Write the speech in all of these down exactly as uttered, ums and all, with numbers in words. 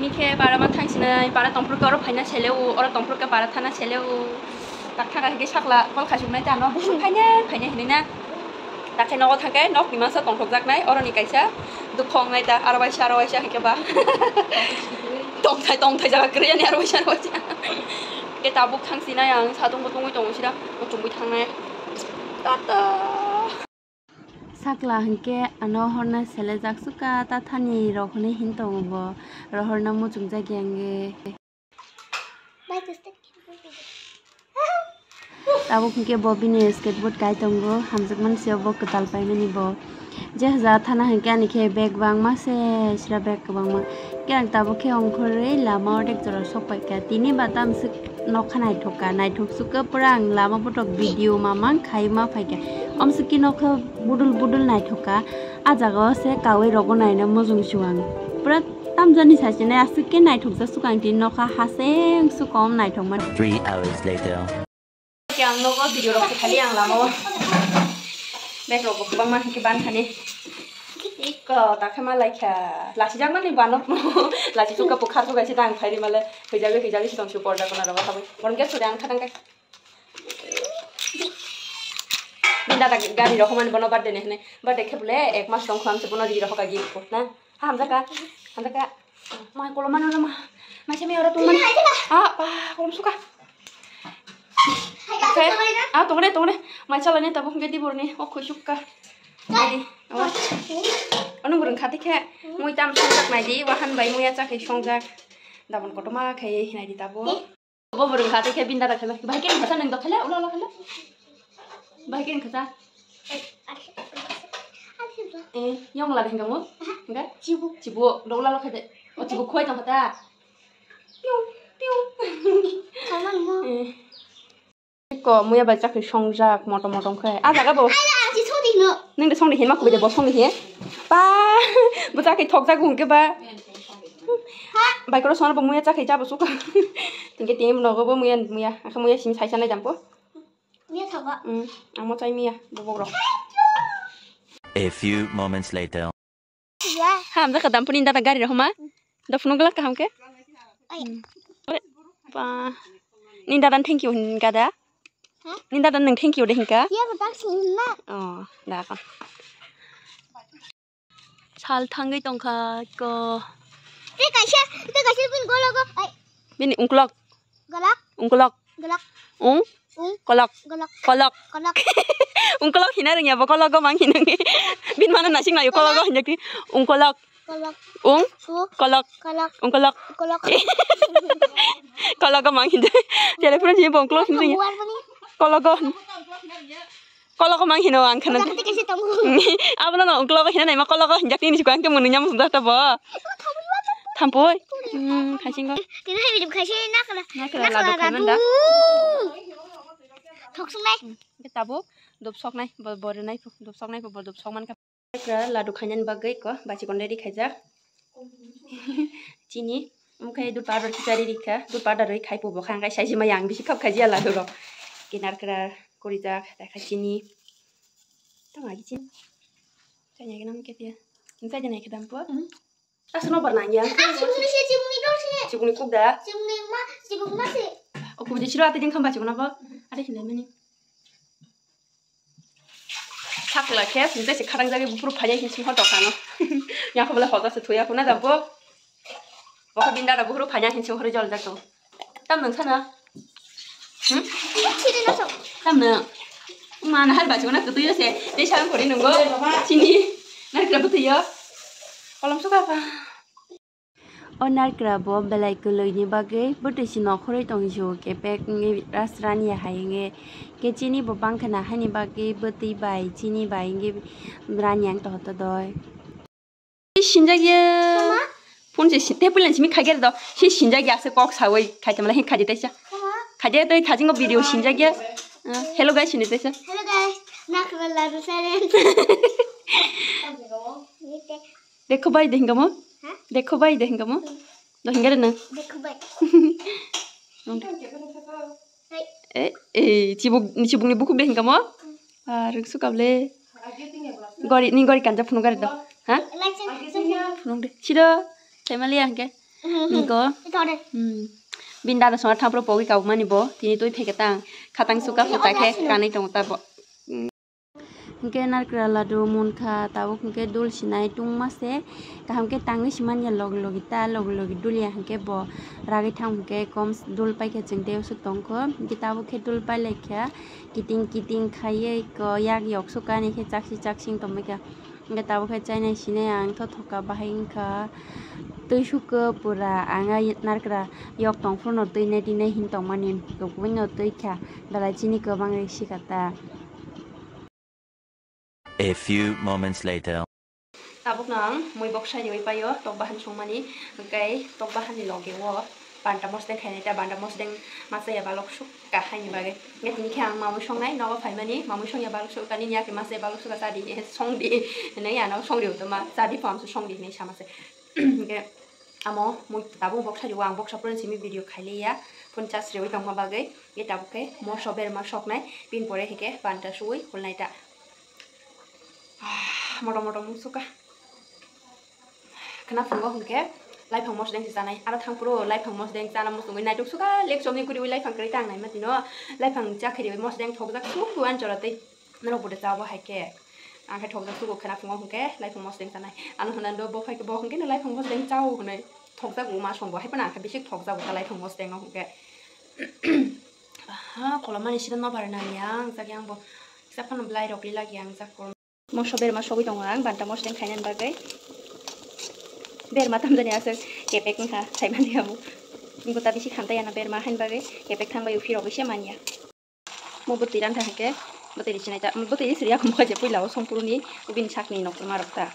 Ni khe para ma thang sinai, para tongphuru khe oro phaina sele o, oro tongphuru khe para thana sele o. Tak thang khe sakla kol khasuk nai ta no, phaina, phaina hinui na. Tak khe nogo thang khe nok ni masa tongthok jak nai, oro ni kaisa dukhong nai ta, aro waisa, aro waisa hingke ba. Tongthai, tongthai jaga kwrwi ani aro waisa, aro waisa. Khe tabuk thang sinai ang satung bo tungui tongo sida, o tungui thang nai. Tata. Sakla hwnkhe ano horna selejak suka ta thani rok hwnwi hin tongo bo, rohorna muchungjak ya wngwi. Tabuk hwnkhe bo bini skateboard kai tongo, hamjakmani se bo kwtal paimani bo. Je haja thana hwnkhe ani khe bag bangma se sra bag kwbangma. Khe ang tabuk khe ongkhorwi lama o dek jora sok paikha. Tini ba tamswk nokha naithok kha, naithok sukha pura ang lama botok video mamang khai ma phaikha. Omswk khe nokha budul budul naithok kha. A jaga o se kaui rogo naina mujung su ang. Pura tamjani sachinai aswk khe naithok jak sukha ang tini nokha haseng sukha om naithok mani. Three hours later. Khe ang nogo video rok se khali ang lama o. Bag rok bo kwbangma hwnkhe ban thani. Iko ta khe ma lai kha. Lachijak mani banok no. Lachi chuka po khar chuka se tang phairi male. Hwijagwi hwijagwi se tong su porda kona rogo tabuk. Borok khe suri ang khatang khe. Bini dada gari rok homani bono birthday ni hinwi. Birthday khe bole ek mas tong kham se bono ri rok hoka gift ko na. Ha hamjak kha. Hamjak kha. Mai kolom mano ma. Mai se mi ora tong mani. Ah, pa kolom suka. Oke. Ah, tongre, tongre. Mai chala ni tabuk hingke di borni. O khusuk ka. Nai di. O. Ono burung khati khe. Mui tam songjak nai di. Wahan bai muya chakhe songjak. Dabon kotoma khe hinai di tabo. Bo burung khati khe binda da khe. Bai khe khasa nang do khale. Ulo ulo khale. Bai khe khasa. Eh, yong la hingka mo? Hingka? Chibu. Chibu, do la la khade. O chibu khoi tong khata. Piu, piu. Kaman mo. Eh. Ko muya bai chakri songjak motom motom khe. A jaga bo. Ai, ai, chi sodi no. Nang de songdi hin ma kubide bo songdi hin. Pa. Bo chakri thok jak hung ke ba. Ha? Bai koro sona bo muya chakri jabo suka. Tingke ting nogo bo muya muya. Aka muya simi saisa nai jampo. Miya thago. Mm, amo chai miya, bobok rok. A few moments later. Ya. Ham jakha dampuni dada gari rok ma. Da phunuk glak kaham khe. Ai. Mm. Pa. Ni dada thank you hin kada. Ha? Ni dada nang thank you de hinka. Ya ko tak sin na. Oh, da ka. Sal thangwi tongkha ko. Tei kaisa, tei kaisa bini gologo, ai. Bini ungkolok. Golok. Ungkolok. Golok. Ung? Ung. Kolok. Golok. Kolok. Kolok. Ungkolok hina rwngya bo kologo mang hinwi. Bini mano nasing laio kologo hinjakti. Ungkolok. Kolok. Ung? Ku. Kolok. Kolok. Ungkolok. Kolok. Kologo mang hinwi. Telephone sini bo ungkolok hinwi. Buar bani. Kologo. Kologo mang hino ang khana. Jaga tike si tongo. Abono no kologo hina naima kologo hinjak tini siko ang ke munu nyam sunda ta bo. Thampoi. Hmm, khasingo. Tini hai bidip khaisi nakala. Nakala ladu khaimanda. Thok sungnai. Hmm, ke tabuk dop soknai, bo, bo rinai, dop soknai, bo, bo dop sokman ka. Kra ladu khainani bagwi ko bachi kon ready khaijak. Chini, omo khe dud powder kisa ready kha, dud powder rwi khai pubo kha, hwnkhe saisi maya ang bisi khap khaijia ladu rok. Kinar kra korijak, ta kha chini. Tamo agi chini. Chanya gana mukhe tiya. Nsa jana khe dam po. Asno bar nangya. Ah, chibukni se, chibukni dor se. Chibukni kuk da. Chibukni ma, chibuk ma se. O kubuje chiro ate jeng khamba chibukna bo. Ate hinai mani. Sakla khe sing tei se khatang jagwi buphuru phaiya hinsing ho dokano. Yang khe bole hoda se thuya khuna da bo. Bo khe bini dada buphuru phaiya hinsing hori jol jak to. Tam nung sana? Hmm? Tam nung. Mana har bachuna kutuyo se. Tei sang khori nungo. Chini. Narikra butuyo. Kolom suka pa. O narikra bo belai kwlwini bagwi bwtwi se nokhorwi tongwi se o kepek wngwi ras rani hai wngwi. Khe chini bo bangkha na haini bagwi bwtwi bai chini bai wngwi rani ang toho to doi. Sinjak ya. Phone se te puilan simi khai gere do. Si sinjak ya se kok sawi khai tamla hin khaji taisa. Khaji tai thajingo video sinjak ya. Ah, hello guys sini taisa. Hello guys. Nakra ladu saren. Dekho bai de hingamo? Ha? Dekho bai de hingamo? Hmm. Do hingare na? Dekho bai. Hai. Eh, eh, chibuk, chibukni bukhuk de hingamo? Hmm. Ah, riksu kable. Gori, ni gori kanja phunuk gari do. Ha? License. Phunuk de. Siro, family ya hingke. Niko. Hmm. Bini dada songna thampro pogwi kabukmani bo. Tini twi pheke tang. Khatang suka phuta khe kanwi tongo ta bo. Hingke narikra ladu munkha, tabuk hingke dul sinai tungma se, kaham khe tangwi simanya logi logi ta, logi logi dulya hingke bo ragwi thang hingke kom dul paikha chwng tei usuk tongkho, hingke tabuk khe dul pailaikha, kiting kiting khaiwi ko yak yok sukani khe chaksi chaksing tongbaikha, hingke tabuk khe chainai sinai ang tho thoka bahai wngkha, twi sukho pura ang a narikra yok tongphuru no twi nai twi nai hin tongmani, kubui no twi kha, belai chini kwbang riksikha ta. A few moments later. Tabuk no ang mui boksa riwi paio, tok bahan songmani, hwnkhe tok bahan ni logi o banta mosdeng khainai ta, banta mosdeng masa ya balok suk ka haini bagwi. Hwnkhe tini khe ang mamui songnai, nogo phaimani, mamui songya balok suk ka, nini yakhe masa ya balok suk ka, chadi, songdi, hinwi ano songdi, utuma chadi, phamso songdi hinwi sama se. Hwnkhe amo mui tabuk boksa riwi ang boksa phone simi video khailiya, phone charge riwi tongma bagwi. Hwnkhe tabuk khe moso berma soknai, bini pore hwnkhe banta suwi hulnai ta. Ah, motom motom wng suka. Khwna phungo hwnkhe laiphang mosdeng se chanai. Aro thangphuru laiphang mosdeng chana muchungwi naitok suka, lek chomni kuriwi laiphang kwrwi ta ang naima tino. Laiphang chakhiriwi mosdeng thokjak suk buan chora tei. Norok bude chao bo hai khe. Ang khe thokjak sugo khwna phungo hwnkhe laiphang mosdeng chanai. Ano hwnando bo phai khe bo hwnkhe no laiphang mosdeng chao hwnwi thokjago ma songbo. Hai phano ang khe bisi thokjago ta laiphang mosdeng no hwnkhe. Aha, kolomani sida no bare nang yang jak yang bo. Kisa phano belai rok lila yang jak kol. Moso berma sogwi tongo ang banta mosdeng khainani bagwi. Berma tamjani aswk kepek wngkha saimani abo. Gota bisi khamtai yana berma haini bagwi kepek thangbai uphirogwi se manya. Mo bwtwi rantha hwnkhe bwtwi ri sinai ta, bwtwi ri siriya khum khaje puila o songphuruni bini sakni nokthorma rok ta.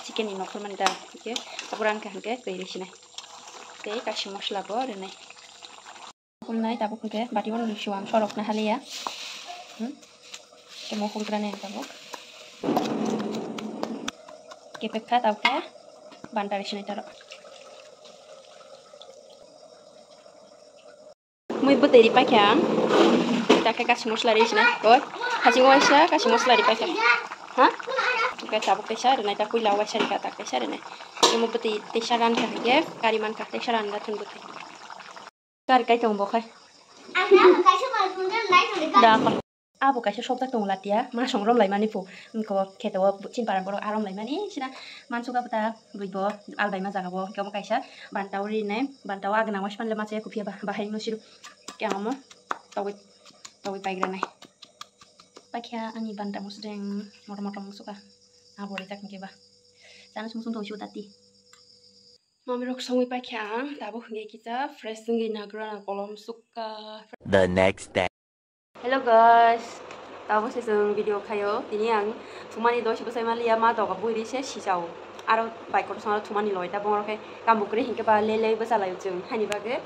Chicken ni nokthormani ta hwnkhe abo rantha hwnkhe twi ri sinai. Tei kashi mosla bo rinai. Kulnai tabuk hwnkhe bati o rw rw sio ang sorok na haliya. Hmm? Tei mo kulgra nai tabuk. Kepek kha tabuk khe banta ri sinai taro. Mui bwtwi ri paikha ang. Ta khe kashi mosla ri sinai. Oi, haching waisa kashi mosla ri paikha. Ha? Khe tabuk kaisa rinai ta puila waisa ri kha ta kaisa rinai. Tei mo bwtwi teisa ran kha hwnkhe kari man kha teisa ran ga thung bwtwi. Kari kai tongo bo khai. Ang abo kaisa mal phone rw nai thangwi Da kha. Abo kaisa sokjak tongo latia, ma song rom lai mani phu. Ko kheto o chin paran borok a rom lai mani sina. Mansuka bwta bui bo al bai ma jaga bo, kemo kaisa banta uri nai, banta o agna wash pan le ma che kuphia ba, bahai no siru. Kemo mo togwi, togwi paigra nai. Paikha ani banta mosdeng motom motom suka. Abo ri tak hwnkhe ba. Chana sung sung tong siu tati. Mami rok songwi paikha ang, tabuk hwnkhe kisa fresh wngwi nagrana kolom sukha. The next day. Hello guys, tabuk se chwng video khaio. Tini ang thumani dosi bwsai maliya ma doga buiri se sisao. Aro bai kotor songro thumani loi ta bongrok khe kambu kwrwi hinkhe ba lele bwsa laio chwng. Haini bagwi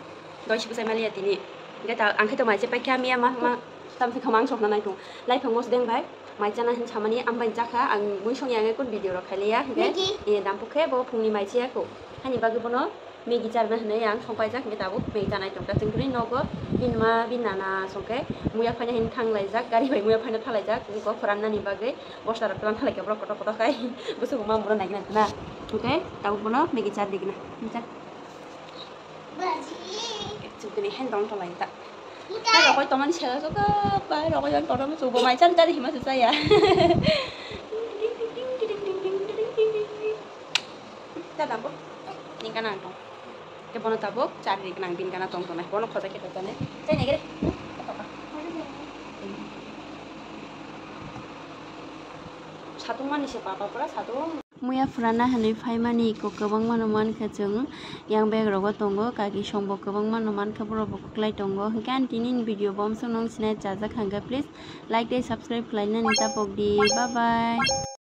dosi bwsai maliya tini. Hinkhe ta ang khe to mai se paikha miya ma, ma tamse khamang sokna naitung. Laiphang mosdeng bai. Mai chana hin samani ambai jakha ang mui song yang ekun video rok khailiya hingke Maggi. Ye dampuk khe bo phungni mai chiya ko hani bagwi bono Maggi charna hinwi ang song paijak hingke tabuk Maggi chanai tongkha chwng tini nogo bini ma bini nana song khe muya phaina hin thang laijak gari bai muya phaina thang laijak wngkok phoran nani bagwi bwsla rok tong thang laikha borok kotor kotor khai bwswk ma mura nai gana hingke tabuk bono Maggi char di gana. Chwng tini hen tong tong lai ta. Bai rokoi tongmani sela jokha, bai rokoi yang tongmani subo mai chan chan hima se chaya. Ta dambo. Ning kana tong. Ke bono tabuk chari ri kana bin kana tong tonai. Bono khoja ke tong tonai. Chai nai gere. Satung mani se papa pura satung. Muya phrana hinwi phaimani iko kwbangmano mankha chwng, yang bag rogo tongo, kaki songbo kwbangmano mankha, borokbo kwklai tongo. Hinkhe ani tini ni video bo amsong nung sinai chajak hwnkhe, please like tei subscribe khlainani tapokdi. Bye bye.